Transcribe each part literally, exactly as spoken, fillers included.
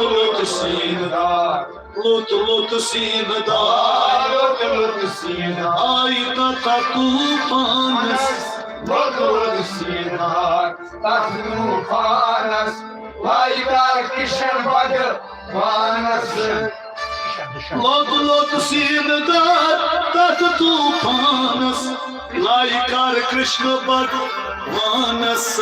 لوٚت سیٖنہٕ دار، لوٚت لوٚت سیٖنہٕ دار، لوٚت لوٚت سیٖنہٕ دار۔ آیہِ تتھ طوٗفانس، لوٚت لوٚت سیٖنہٕ دار، تتھ طوٗفانس۔ لایہِ کر کرشن بھگوانس۔ لوٚت لوٚت سیٖنہٕ دار تتھ طوٗفانس، لایہِ کر کرشن بھگوانس۔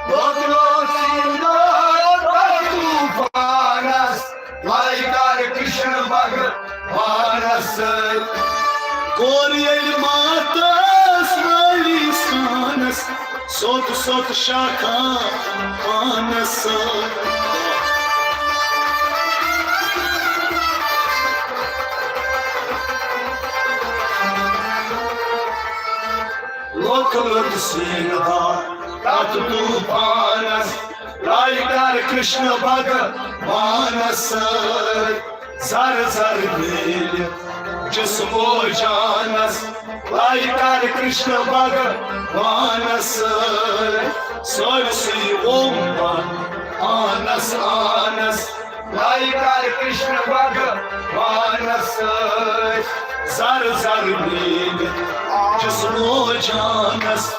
لوٚت لوٚت سیٖنہٕ دار تتھ طوٗفانس، لایہِ کر کرشن بھگوانس۔ کوٚر ییٚلہِ ماتس نٲلی سانس، سوٚت سوٚت شاخا پانس سۭتۍ۔ لوٚت لوٚت سیٖنہٕ دار تتھ طوٗفانس، لایہِ کر کرشن بھگوانس سۭتۍ۔ زر زر میلہِ جسم و جانس، لایہِ کر کرشن بھگوانس سۭتۍ۔ سٲرسٕے اوم پانس آنس، لایہِ کر کرشن بھگوانس سۭتۍ۔ زر زر میلہِ جسم و جانس۔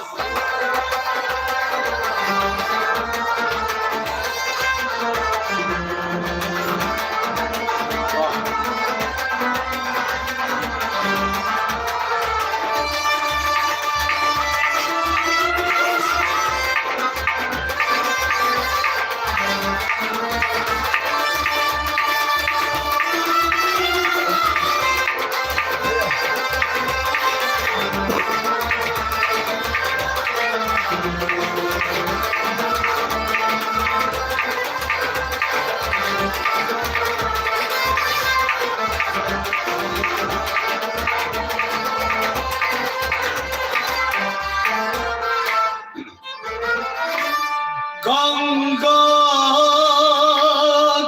گنگا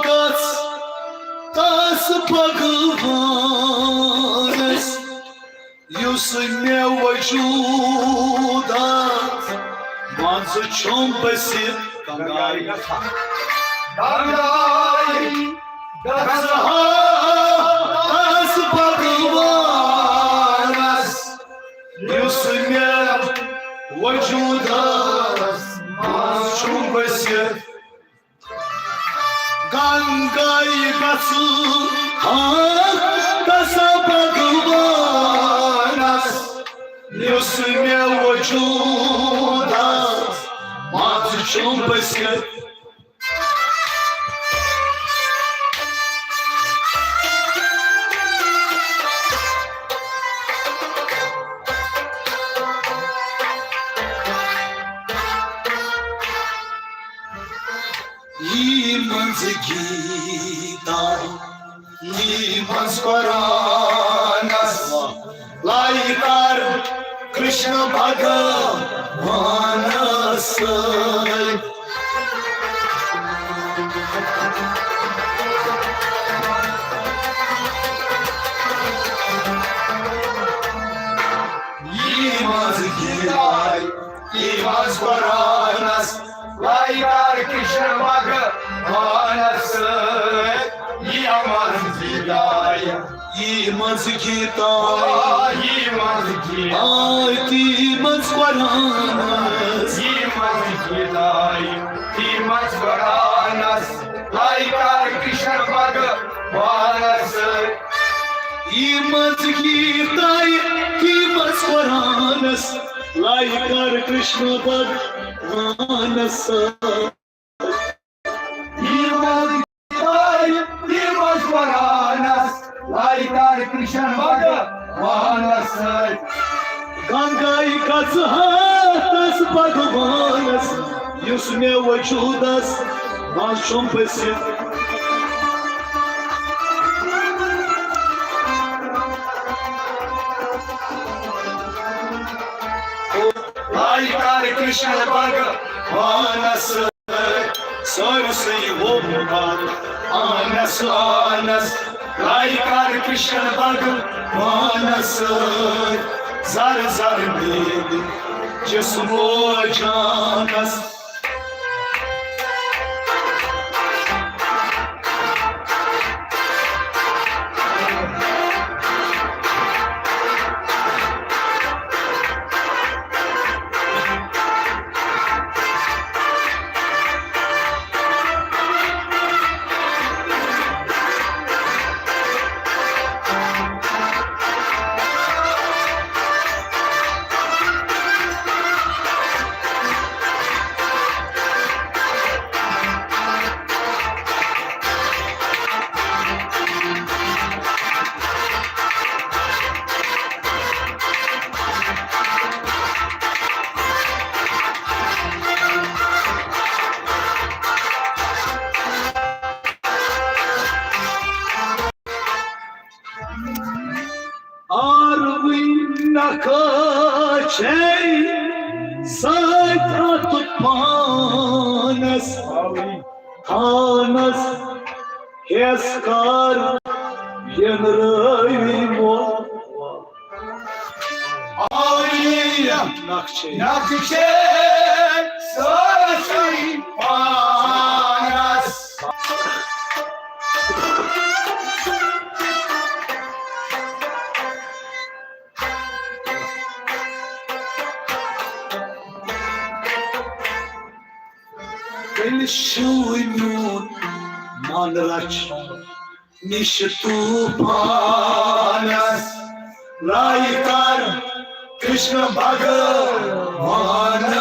گژھ تس بھگوانس، یُس مےٚ وجوٗدس منٛز چھُم بٔسِتھ۔ گنگایہِ گژھ ہا، گنگایہِ گژھ ہا تس بھگوانس، یُس مےٚ وجوٗدس منٛز چھُم بٔسِتھ۔ گنگایہِ گژھ ہا تس بھگوانس، یُس مےٚ وجوٗدس منٛز چھُم بٔسِتھ۔ یی منٛز گیٖتا، یی منٛز قرآنس، لایہِ کر کرشن بھگوانس سۭتۍ۔ یی منٛز گیٖتا، یی منٛز قرآنس، لایہِ کر کرشن بھگوانس سۭتۍ۔ یی منٛز گیٖتا، یی منٛز گیٖتا، یی منٛز گیٖتا، تی منٛز قرآنس، یی منٛز گیٖتا، تی منٛز قرآنس، لایہِ کر کرشن بھگوانس سۭتۍ۔ یی منٛز گیٖتا، تی منٛز قرآنس، لایہِ کر کرشن بھگوانس سۭتۍ۔ یی منٛز گیٖتا، تی منٛز قرآنس، لایہِ کر کرشن بھگوانس سۭتۍ۔ گنگایہِ گژھ ہا تس بھگوانس، یُس مےٚ وجوٗدس منٛز چھُم بٔسِتھ۔ لایہِ کر کرشن بھگوانس سۭتۍ، سٲرسٕے ووٚن پتہٕ آنس آنس۔ لایہِ کر کرشن بھگوانس سۭتۍ، زر زر میلہِ جسم و جانس۔ کاچھے سۭتۍ اَتھ پانَس، تھانَس ہٮ۪س کر یِنرٲوی مو۔ آوری نقشے۔ نقشے سٲرسٕے پانَس۔ تیٚلہِ شِوٕنیُن من رچھ نِش طوفانس، لایہِ کر کرشن بھگوانس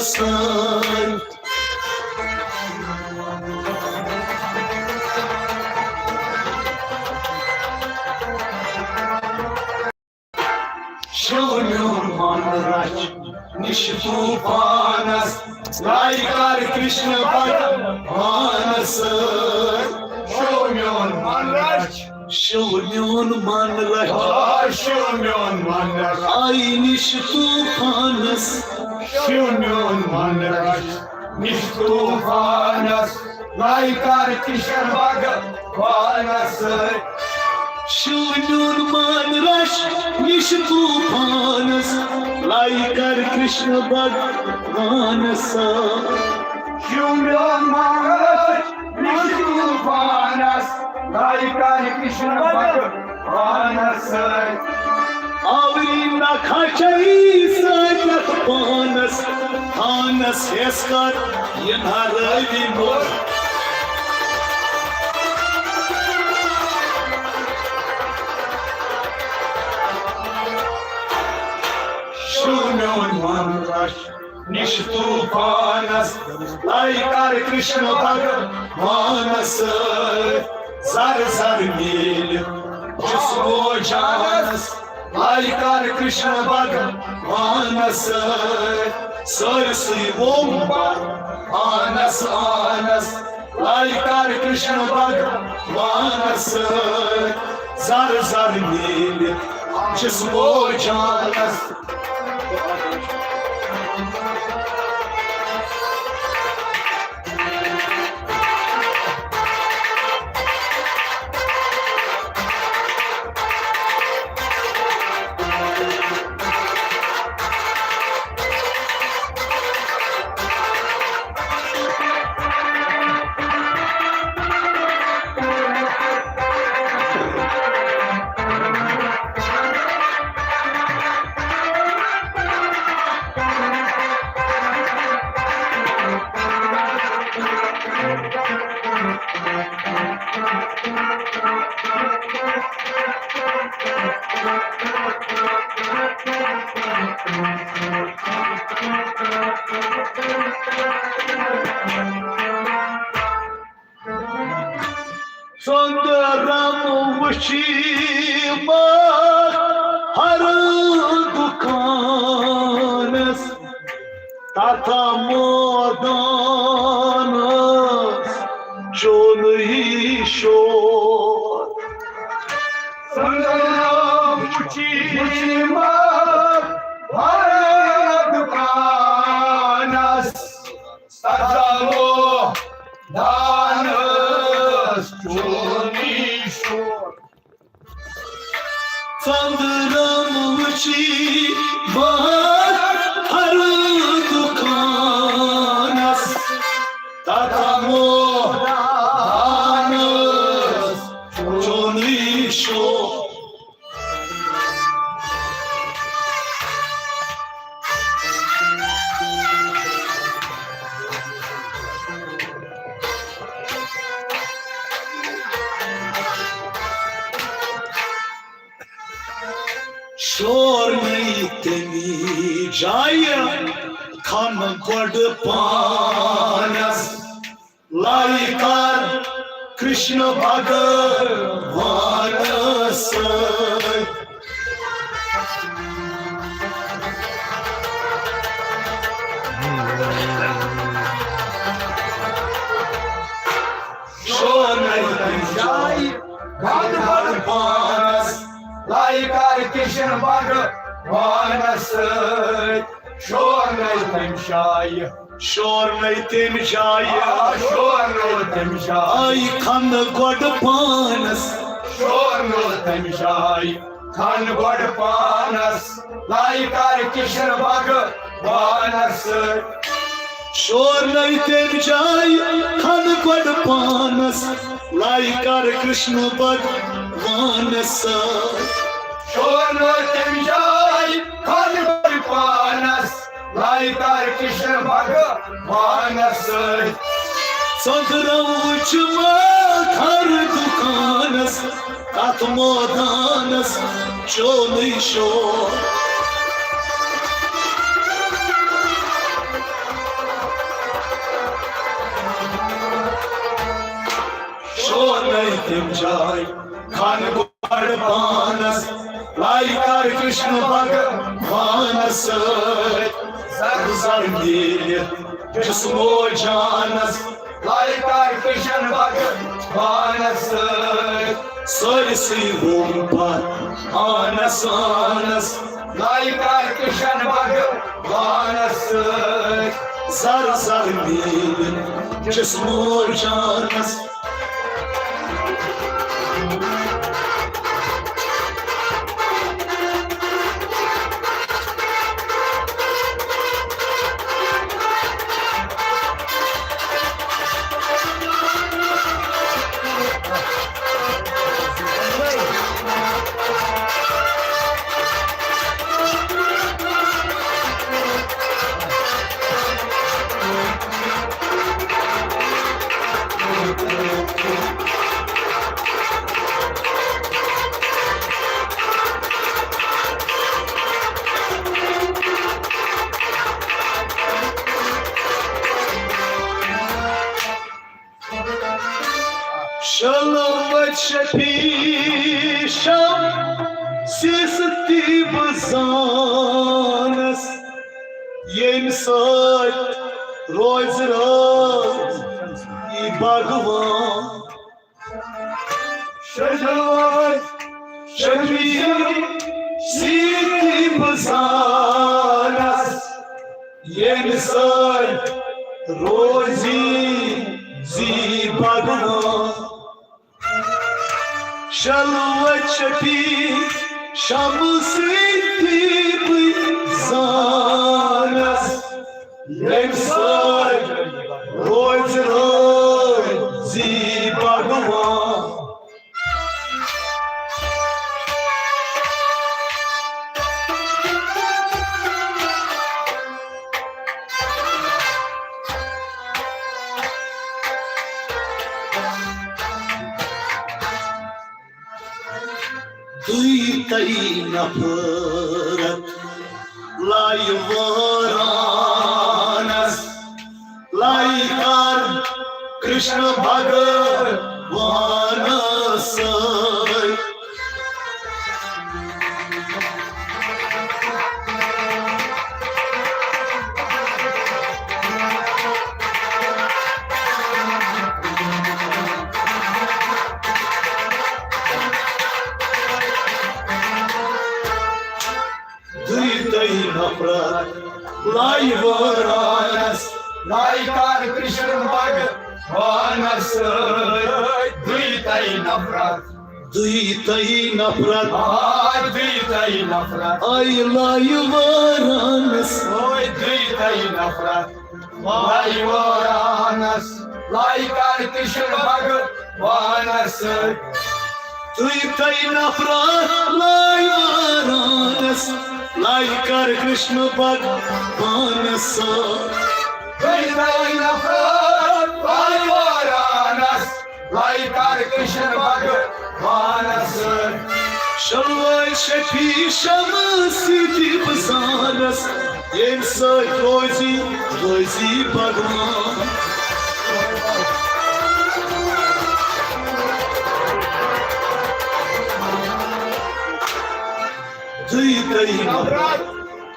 سۭتۍ۔ شِو میون من رچھ نِش طوفانس، لایہِ کر کرشن بھگوانس سۭتۍ۔ شِو میون من رچھ۔ شِو میون من رچھ۔ آ، شِو میون من رچھ۔ آیہِ نِش طوفانس۔ شِو میون من رچھ نِش طوفانس، لایہِ کر کرشن بھگوانس سۭتۍ۔ شِو میون من رچھ نِش طوفانس، لایہِ کر کرشن بھگوانس سۭتۍ۔ شِو میون من رچھ نِش طوفانس، لایہِ کر کرشن بھگوانس سۭتۍ۔ آوری نہ کھچے سۭتۍ پانس، پانس ہٮ۪س کر یِنرٲوی مو۔ شِو میون من رچھ نِش طوفانس، لایہِ کر کرشن بھگوانس سۭتۍ۔ زر زر میلہِ جسمو جانس، لایہِ کر کرشن بھگوانس سۭتۍ۔ سٲرسٕے ووم پانس آنس، لایہِ کر کرشن بھگوانس سۭتۍ۔ زر زر میلہِ جسمو جانس۔ ژٔنٛدرم وُچھی ماہ ہر دُکانس، تتھ مٲدانس چونٕے شور۔ ژٔنٛدرم وُچھی ماہ ہر دُکانس، تتھ مٲدانس چونٕے شور۔ ژٔنٛدرم وُچھی بہار ہر دُکانس، تتھ مٲدانس چونٕے شور۔ شور نئی تمی جایہِ کھن گۄڈٕ پانس، لایہِ کر کرشن بھگوانس سۭتۍ۔ شور نئی تمی جایہِ کھن گۄڈٕ پانس، لایہِ کر کرشن بھگوانس پانس سۭتۍ۔ شور نَے تَمہِ جایہِ۔ شور نَے تَمہِ جایہِ۔ آ، شور نَے تَمہِ جایہِ۔ آے کھنہٕ گۄڈٕ پانس۔ شور نَے تَمہِ جایہِ۔ کھن گۄڈٕ پانس۔ لایہِ کر کرشن بھگوانس سۭتۍ۔ شور نَے تَمہِ جایہِ۔ کھن گۄڈٕ پانس۔ لایہِ کر کرشن بھگوانس سۭتۍ۔ شور نَے تَمہِ جایہِ۔ کھن گۄڈٕ پانس۔ لایہِ کر کرشن بھگوانس سۭتۍ۔ ژٔنٛدرم وُچھ مٲخر دُکانس، تتھ مٲدانس چونُے شور۔ شور نَے تَمہِ جایہِ۔ کھن گۄڈٕ پانس۔ لایہِ کر کرشن بھگوانس سۭتۍ۔ زر زر میٖلِتھ جسمو جانس۔ لایہِ کر کرشن بھگوانس سۭتۍ۔ سٲرسٕے ووٚن پتھ آنس آنس۔ لایہِ کر کرشن بھگوانس سۭتۍ۔ زر زر میٖلِتھ جسمو جانس۔ شلوت شفیع شمس ستی بہٕ زانس، ییٚمہِ سۭتۍ روزِ رٲضی بھگوان۔ شلوت شفیع ستی بہٕ زانس، ییٚمہِ سۭتۍ روزِ رٲضی بھگوان۔ شلوت شفیع شمس ستی بہٕ زانس، ییٚمہِ سۭتۍ روزِ رٲضی بھگوان۔ دُیتَے نفرت لایہِ وٲرانس، لایہِ کر کرشن بھگوانس سۭتۍ۔ دُیتَے نفرت لایہِ وٲرانس، لایہِ کر کرشن بھگوانس سۭتۍ۔ دُیتَے نفرت۔ دُیتَے نفرت۔ آ، دُیتَے نفرت۔ آے لایہِ وٲرانس۔ اوے دُیتَے نفرت۔ لایہِ وٲرانس۔ لایہِ کر کرشن بھگوانس سۭتۍ۔ دُیتَے نفرت لایہِ وٲرانس، لایہِ کر کرشن بھگوانس سۭتۍ۔ دُیتَے نفرت لایہِ وٲرانس، لایہِ کر کرشن بھگوانس سۭتۍ۔ شلوت شفیع شمس ستی بہٕ زانس، ییٚمہِ سۭتۍ روزِ رٲضی بھگوان۔ دُیتَے نفرت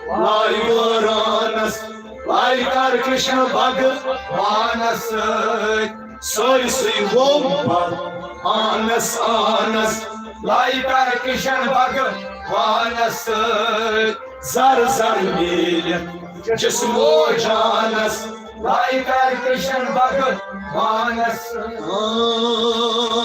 لایہِ وٲرانس، لایہِ کر کرشن بھگوانس سۭتۍ۔ سٲرسٕے ووٚن پتھ آنس آنس، لایہِ کر کرشن بھگوانس سۭتۍ، زر زر میٖلِتھ جسم و جانس۔ لایہِ کر کرشن بھگوانس سۭتۍ۔